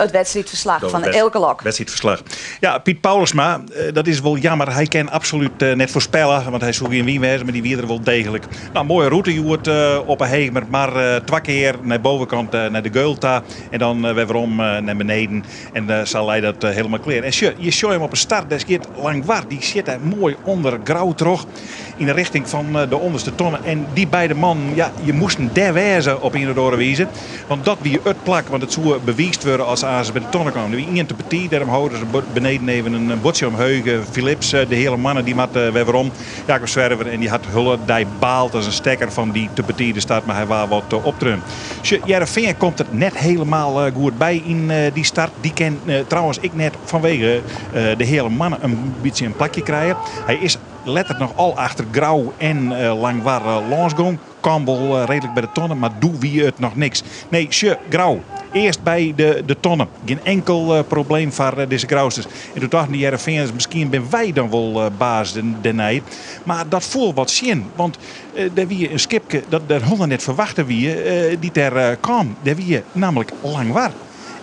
It wedstriidferslach fan Eelke Lok. Wedstriidferslach. Ja, Piet Paulusma, eh, dat is wol jammer. Hy kin absolút eh, net foarspelle, want hy soe gjin wyn wêze, mar dy wie der wol deeglik. Nou, moaie rûte hjoed eh, op 'e Hegemer, mar twa kear nei bovenkant nei de geul ta en dan wer werom nei beneden. En sa lei dat helemaal klear. En sjoch, je sjogge him op 'e start, dêr stiet Langwar, dy sit dêr moai ûnder Grou troch yn de richting fan de ûnderste tonne. En dy beide mannen, ja, je moasten dêr wêze op ien of oare wize. Want dat wie it plak, want it soe bewiisd wurde as se by de tonne kamen. Der wie ien te betiid, dêrom holden se beneden even in buordsje omheech. Philips, de heale moanne, dy moat wer werom. Jacob Zwerver en dy hat hiele dei baald as in stekker fan dy te betide start, mar hy waard wat optreaun. Sjoch, Hearrenfean komt der net helemaal goed by yn dy start. Dy kin trouwens ek net fanwege de heale moanne in bytsje in plakje krije. Hy is letter noch al achter Grou en Langwar lâns gong. Kaam wol reedlik by de tonne, mar doe wie it noch niks. Nee, sjoch, Grou. Earst by de tonne. Gjin enkel probleem foar dizze Grousters. En doe tochten de Hearrenfeaners, miskien binne wy dan wol baas dêrnei. Mar dat foel wat tsjin, want der wie in skipke dat der hielendal net ferwachte wie, dy't dêr kaam. Dêr wie nammentlik Langwar.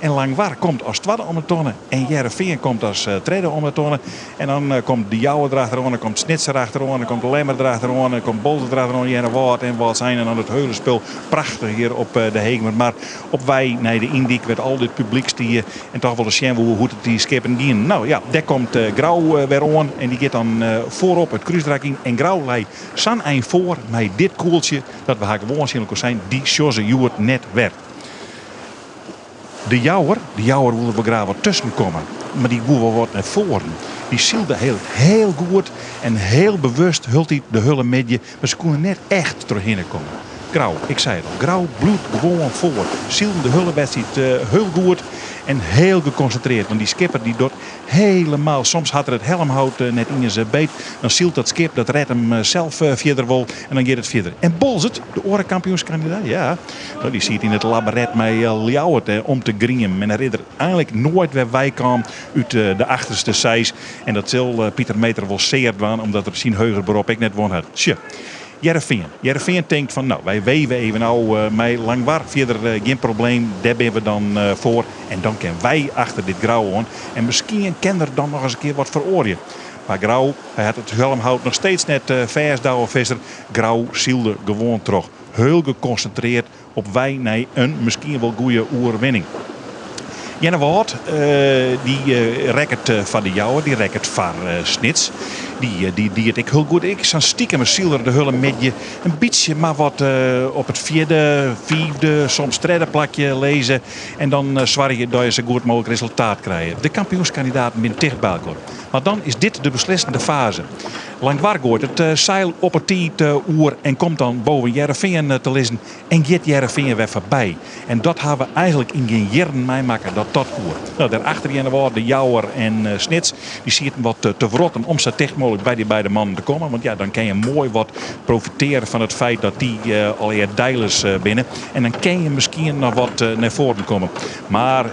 En Langwar komt as twadde om de tonne en Hearrenfean komt as tredde om de tonne. En dan komt De Jouwer derachteroan, dan komt Snits derachteroan, dan komt Lemmer derachteroan, dan komt Boalsert derachteroan, Earnewâld en Wâldsein. En dan it hiele spul prachtich hjir op de Hegemer Mar. Op wei nei de Yndyk wêr't al dit publyk stie en toch wolle sjen woe hoe't it dy skippen gienen. Nou ja, dêr komt Grou wer oan en dy giet dan foarop it krúsrak yn. En Grou lei sa'n ein foar mei dit koeltsje dat we ha gewoan tsjin elkoar sein, dy sjogge se hjoed net wer. De Jouwer, De Jouwer woe der wol graach wat tusken komme, mar dy woe wol wat nei foaren. Dy sylde heel, heel goed en heel bewust hieltyd de hiele middei, mar se koene net echt trochhinne komme. Grou, ik sei it al, Grou bliuwt gewoan foar. Sylden de hiele wedstriid heel goed en heel gekonsintreerd, want dy skipper dy docht Helemaal. Soms hat er it helmhout net iens beet. Dan sylt dat skip, dat ret him sels fierder wol en dan giet it fierder. En Boalsert, de oare kampioenskandidaat, ja, no, dy siet yn it labaret mei Ljouwert om te griemen. En er is der einlik noait wer weikaam út de achterste seis. En dat sil Pieter Meeter wol sear dwaan, omdat er syn heger berop ek net wûn hat. Sjoch. Hearrenfean. Hearrenfean tinkt fan no, wy weve even ôf mei Langwar. Fierder gjin probleem, dêr binne we dan foar. En dan kinne wy achter dit Grou oan. En miskien kin der dan noch ris in kear wat feroarje. Mar Grou, hy hat it helmhout noch steeds net fêst, Douwe Visser. Grou sylde gewoan troch. Hiel gekonsintreerd op wei nei in miskien wol goede oerwinning. Earnewâld dy rekket foar De Jouwer, dy rekket foar Snits. Dy die it ek hiel goed. Ek sa'n stikeme siler de hiele middei. In bytsje mar wat op it fjirde, fiifde, soms tredde plakje lizze. En dan soargje dat je sa goed mooglik resultaat krije. De kampioenskandidaten binne ticht by elkoar. Mar dan is dit de beslissende faze. Langwar goait it seil op 'e tiid oer en komt dan boven Hearrenfean te lizzen en giet Hearrenfean wer foarby. En dat ha we eigenlik yn gjin jierren meimakke dat dat koe. No, dêr achter Earnewâld, De Jouwer en Snits, dy sieten wat te wrotten om sa ticht mooglik by dy beide mannen te kommen. Want ja, dan kin je moai wat profitearje fan it feit dat dy allegear deilis binne. En dan kin je miskien noch wat nei foaren komme. Mar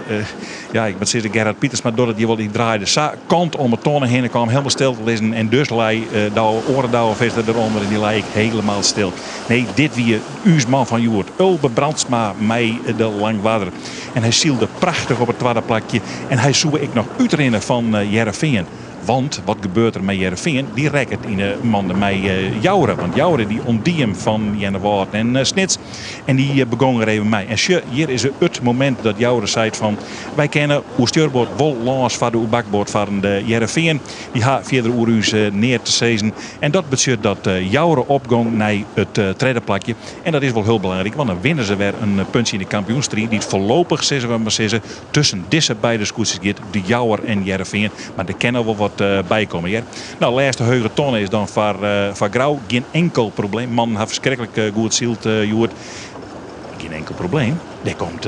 ja, ik moat sizze, Gerhard Pietersma docht it hjir wol. Dy draaide sa kant om 'e tonne hinne, kaam helemaal stil te lizzen. En dus lei de oare Douwe Visser derûnder en dy lei ek helemaal stil. Nee, dit wie ús man fan hjoed, Ulbe Brandsma mei de Langwarder. En hy sylde prachtich op it twadde plakje. En hy soe ek noch útrinne fan Hearrenfean. Want wat gebeurt der mei Hearrenfean? Dy rekket yn 'e mande mei Joure. Want Joure dy ûntdie him fan Earnewâld en Snits. En dy begong er even mei. En sjoch, hjir is it momint dat Joure seit fan wy kinne oer stjurboard wol lâns foar de oer bakboard farrende Hearrenfean. Dy ha fierder oer ús neat te sizzen. En dat betsjut dat Joure opgong nei it tredde plakje. En dat is wol hiel belangryk, want dan winne se wer in puntsje yn de kampioensstriid dy't foarlopich, sizze we mar sizze, tusken dizze beide skûtsjes giet, De Jouwer en Hearrenfean. Mar der kin noch wol wat by komme hear. No, lêste heuge tonne is dan foar, foar Grou. Gjin enkel probleem. Mannen ha ferskriklik goed syld hjoed. Gjin enkel probleem. Dêr komt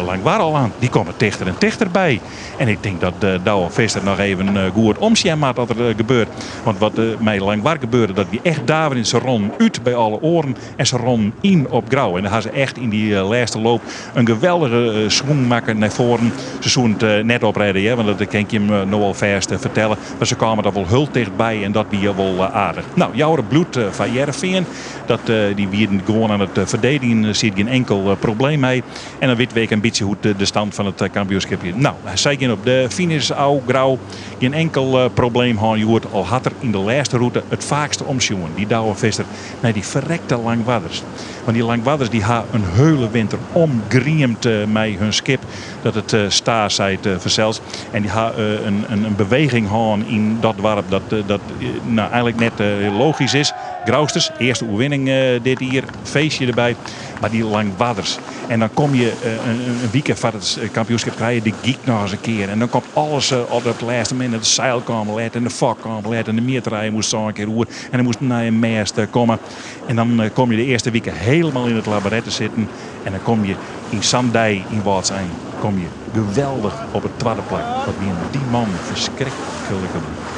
Langwar al oan. Dy komme tichter en tichter by. En ik tink dat Douwe Visser noch even goed omsjen moat wat der gebeurt. Want wat mei Langwar gebeurde, dat wie echt daverjend. Se ronnen út by alle oaren en se ronnen yn op Grou. En dan ha se echt yn dy lêste loop in geweldige swung makke nei foaren. Se soene it net oprêde, hear, want dat kin ik jim no al fêst fertelle. Mar se kamen der wol hiel tichtby en dat wie wol aardich. No, Joure bliuwt foar Hearrenfean. Dat, dy wienen gewoan oan it ferdedigjen, der siet gjin enkel probleem mei. En dan witte we ek in bytsje hoe't de stand fan it kampioenskip is. No, sy gean op de finish ôf, Grou. Gjin enkel probleem hân hjoed, al hat er yn de lêste rûte it faakste omsjoen, dy Douwe Visser, nei dy ferrekte Langwarders. Want dy Langwarders dy ha in heule winter omgriemd mei hun skip, dat it sta seit fansels. En dy ha in beweging hân yn dat doarp dat, dat nou, eigenlik net logysk is. Grousters, earste oerwinning dit jier, feestje derby. Mar dy Langwarders. En dan kom je in wike foar it kampioenskip krije de gyk noch ris in kear. En dan komt alles op it lêste momint. De seil kaam let en de fok kaam let en de mjitterij moast sân kear oer. En der moast in nije mêst komme. En dan kom je de earste wike hielendal yn it labaret te sitten. En dan kom je yn sa'n dei yn Wâldsein kom je geweldich op it twadde plak. Wat wienen dy mannen ferskriklik bliid.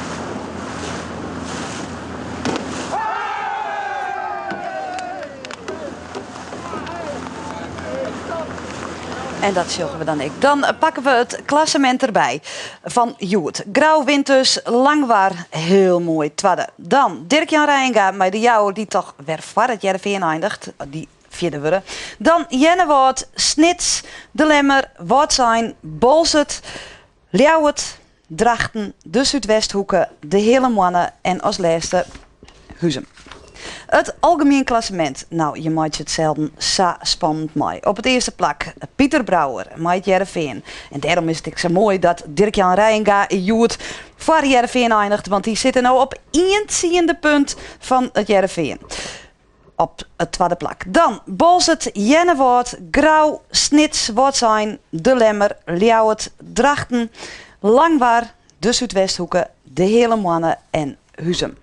En dat sjogge we dan ek. Dan pakke we it klassemint derby fan hjoed. Grou wint dus, Langwar hiel moai twadde. Dan Dirk-Jan Reijenga mei de Jouwer dy't toch wer foar it Hearrenfean eindiget. Dy fjirde wurde. Dan Earnewâld, Snits, De Lemmer, Wâldsein, Boalsert, Ljouwert, Drachten, de Súdwesthoeke, de Heale Moanne en as lêste Huzum. It algemien klassemint. No, je meitsje it selden sa spannend mei. Op it earste plak Pieter Brouwer mei it Hearrenfean. En dêrom is it ek sa moai dat Dirk-Jan Reijenga hjoed foar Hearrenfean einiget, want dy sitte no op ien tsiende punt fan it Hearrenfean. Op it twadde plak dan Boalsert, Earnewâld, Grou, Snits, Wâldsein, De Lemmer, Ljouwert, Drachten, Langwar, de Súdwesthoeke, de Heale Moanne en Huzum.